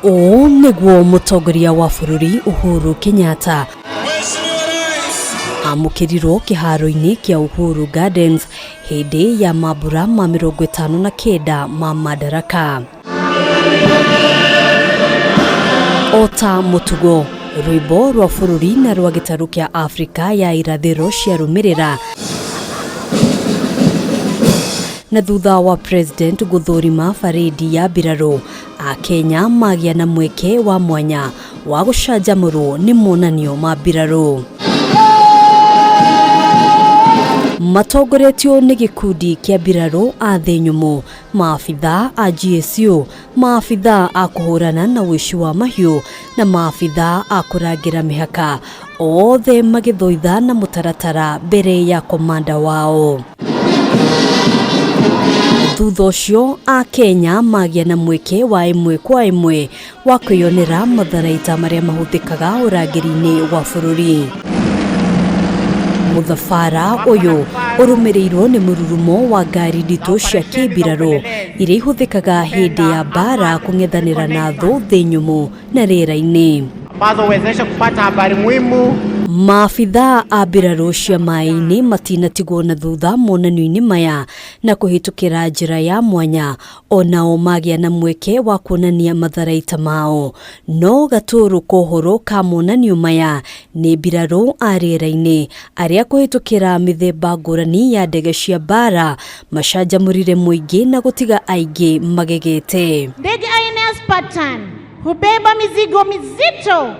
Ũũ nĩguo mũtongoria wa bũrũri Uhuru Kenyatta amũkĩrirwo kĩharo-inĩ kĩa Uhuru Gardens hĩndĩ ya mambura ma 59 ma Madaraka. O ta mũtugo, rwĩmbo rwa bũrũri na rwa gĩtarũ kĩa Afrika ya irathĩro ciarũmĩrĩra na thutha wa president gũthũrima barĩndi ya mbirarũ, Akenya magĩa na mweke wa mwanya wa gũcanjamũrwo nĩ monanio ma mbirarũ. Matongoretio nĩ gĩkundi kĩa mbirarũ a thĩ nyũmũ, maabithaa a GSU, maabithaa a kũhũrana na ũici wa mahiũ na maabithaa a kũrangĩra mĩhaka, othe magĩthoitha na mũtaratara mbere ya komanda wao. Thutha ũcio Akenya magĩa na mweke wa ĩmwe kwa ĩmwe wa kwĩyonera matharaita marĩa mahũthĩkaga ũrangĩri-inĩ wa bũrũri. Mũthabara ũyũ ũrũmĩrĩirwo nĩ mũrurumo wa ngari nditũ cia kĩmbirarũ iria ihũthĩkaga hĩndĩ ya mbara kũng'ethanĩra na thũ thĩ nyũmũ na rĩera-inĩ. Ambazo huwezesha kupata habari muhimu. Maabithaa a mbirarũ cia maĩ-inĩ matinatigwo na thutha monanio-inĩ maya na kũhĩtũkĩra njĩra ya mwanya onao magĩa na mweke wa kuonania matharaita mao. No gatũrũ kohoro ka monanio maya nĩ mbirarũ a rĩera-inĩ arĩa kũhĩtũkĩra mĩthemba ngũrani ya ndege cia mbara macanjamũrire mũingĩ na gũtiga aingĩ magegete. Ndege aina ya Spartan hubeba mizigo mizito.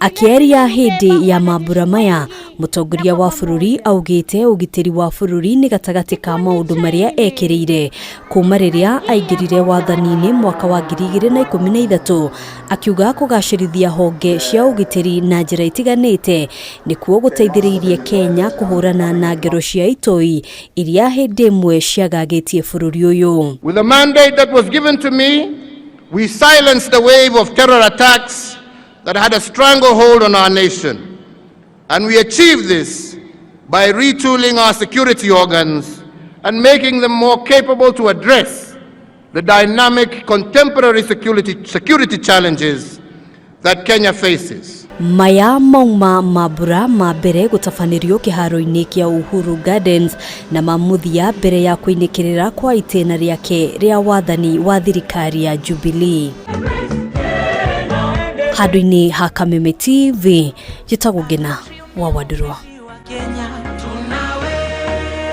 Akĩaria hĩndĩ ya mambura maya, mũtongoria wa bũrũri augĩte ũgitĩri wa bũrũri nĩ gatagatĩ ka maũndũ marĩa ekĩrĩire kuma rĩrĩa aingĩrire wathani-inĩ mwaka wa 2013, akiuga kũgacĩrithia honge cia ũgitĩri na njĩra itiganĩte nĩkuo gũteithĩrĩirie Kenya kũhũrana na ngero cia itoi iria hĩndĩ ĩmwe ciagagĩtie bũrũri ũyũ. With the mandate that was given to me, we silenced the wave of terror attacks that had a stranglehold on our nation. And we achieved this by retooling our security organs and making them more capable to address the dynamic contemporary security challenges that Kenya faces. Maya mauma mambura ma mbere gũtabanĩrio kĩharo-inĩ kĩa Uhuru Gardens na ma mũthia mbere ya kũinĩkĩrĩra kwa itĩna rĩake rĩa wathani wa thirikari ya Jubilee. Handũ-inĩ ha Kameme TV, njĩtagwo Ngĩna wa Wandũrwa.